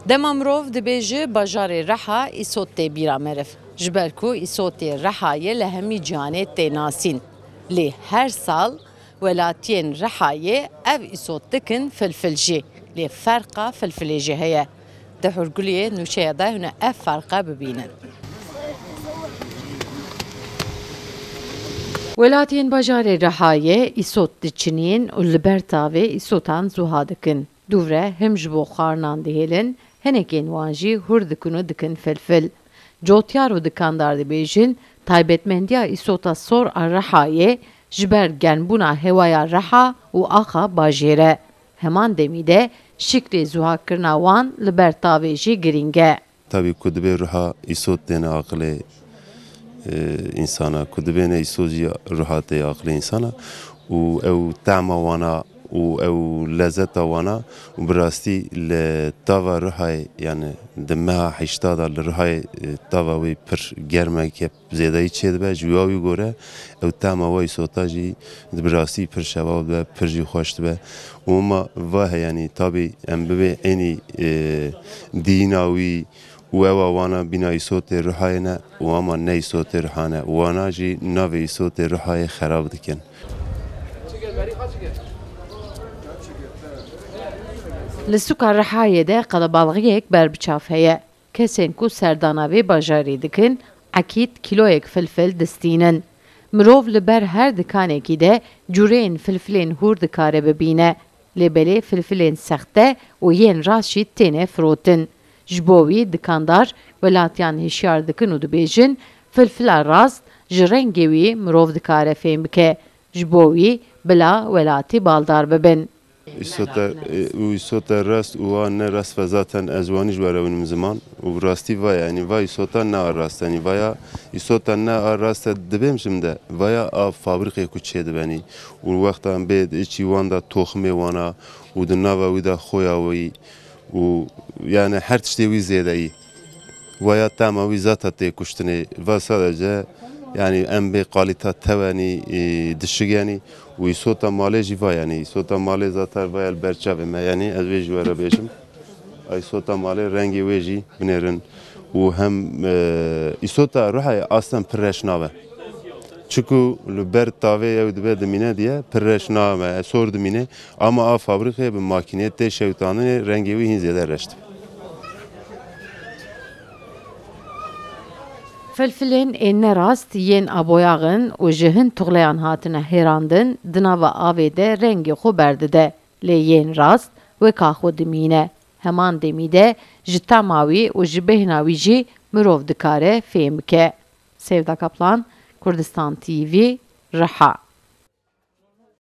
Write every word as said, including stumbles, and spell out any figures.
Dema mirov dibêje bajarê Riha, îsot tê bîra meriv. Ji ber ku îsotê Rihayê li hemî cîhanê tê nasîn. Lê her sal welatiyên Rihayê ev îsot dikin filfil jî. Lê ferqa filfilê jî heye. Di Hurguliyê nûçeya de hûn ev ferqe bibînin. Welatiyên bajarê Rihayê îsot diçinîn û li ber tavê îsotan zuha dikin. Dûvre him ji bo xwarinan dihêlin, hinekên wan jî hûr dikin û dikin filfil. Cotyar û dikandar dibêjin, taybetmendiya îsota sor a Rihayê ji ber germbûna hewaya Riha û axa bajêr e. Heman demî de şiklê zuhakirina wan li ber tavê jî girîng e. Tabî ku dibê Riha îsot têne aqilê, e, însana, ku dibêne îsot jî Riha tê aqilê însana û ew tema wana û ew lezeta wana û bi rastî li tava Rihayê, yani di meha heşta de li Rihayê, e, tava wê pir germeke zêdayî çêdibe, ji wî wî gore ew tema wê îsota jî di bi rastî pir şewa dibe, pir jî xweş dibe. Û hema va heye, yanî tabî em bibê ênî, e, dîna wî û ewa wana bîna îsotê Rihayê ne û ama ne îsotê Riha ne. Wana jî navê îsotê Rihayê xerab dikin. Li sûka Rihayê de qelebalixiyek berbiçav heye. Kesên ku serdana vê bajarê dikin, ekîd kîloyek filfil distînin. Mirov li ber her dikanekî de cureyên filfilên hûr dikare bibîne. Lê belê filfilên sexte û yên rast jî têne firotin. Ji bo wî dikandar welatiyan hişyar dikin û dibêjin, filfila rast ji rengê wî mirov dikare fêm bike. Ji bo wî bila welatî baldar bibin. Îsota, e, û îsota rast û a ne rast ve zaten ez wanî ji we re wînim ziman û bi rastî va ye, yanî va îsota ne a rast e, yanî va ya îsota ne a rast e dibêm jim de, va ya a fabrîqê ku çêdibenî û wexta em bê di içî wan de toximê wana û di nava wî de xoya wî û yani her tiştê wî zêdeyî. Vaya tema wî zata tê kuştinê. Va sadece, yani em bê qalîta tewenî, e, dişigenî û îsota malê jî va, yani îsota malê zata vaya li ber çavê me, yani ez vê ji we re bêjim. Ay îsota malê rengê wê jî binêrin û hem, e, îsota Rihayê aslen pir reş nabe. Çiku li ber tavê ew dibe dimîne diye pir reş nabe, sor dimîne. Ama a fabrîqê bi makînê tê şewitandinê rengê wî hîn zêde reş dibe. Filfilên ên ne rast yên aboyaxin û ji hin tuxleyan hatine hêrandin, di nava avê de rengê xwe berdide. Lê yên rast weka xwe dimîne. Heman demî de ji tema wî û ji bêhna wî jî mirov dikare fêm bike. Sevda Kaplan, Kurdistan T V, Riha.